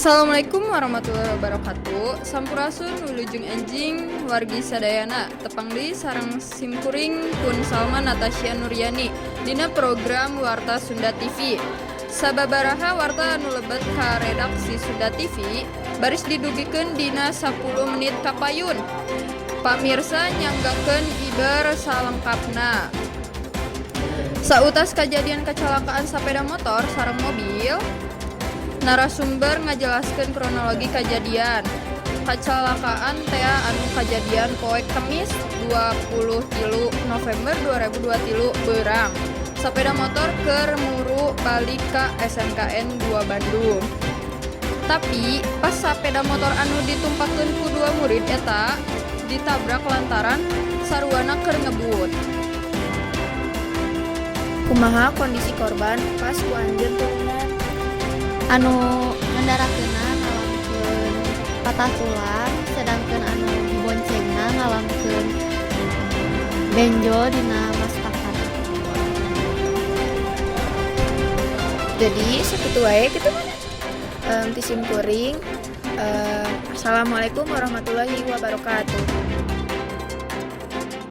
Assalamualaikum warahmatullahi wabarakatuh. Sampurasun, wilujeng enjing wargi sadayana. Tepang deui sareng simkuring Kun Salma Natasha Nuryani dina program Warta Sunda TV. Sababaraha warta anu lebet ka redaksi Sunda TV baris didugikeun dina 10 menit kapayun. Pamirsa, nyanggakeun iber salengkapna. Sautas kejadian kecelakaan sepeda motor sareng mobil, narasumber ngajelaskeun kronologi kejadian kecelakaan tea anu kejadian poe Kemis 23 November 2023 beurang. Sepeda motor keur muru balik ka SMKN 2 Bandung. Tapi pas sepeda motor anu ditumpakeun ku dua murid eta ditabrak lantaran saruana keur ngebut. Kumaha kondisi korban pas ku anjeun turunan? Anu ngendarakeunna ngalamkeun patah tulang, sedangkan anu diboncengna ngalamkeun benjol dina mastakan. Jadi sakitu wae kitu mana? Ti sim kuring. Assalamualaikum warahmatullahi wabarakatuh.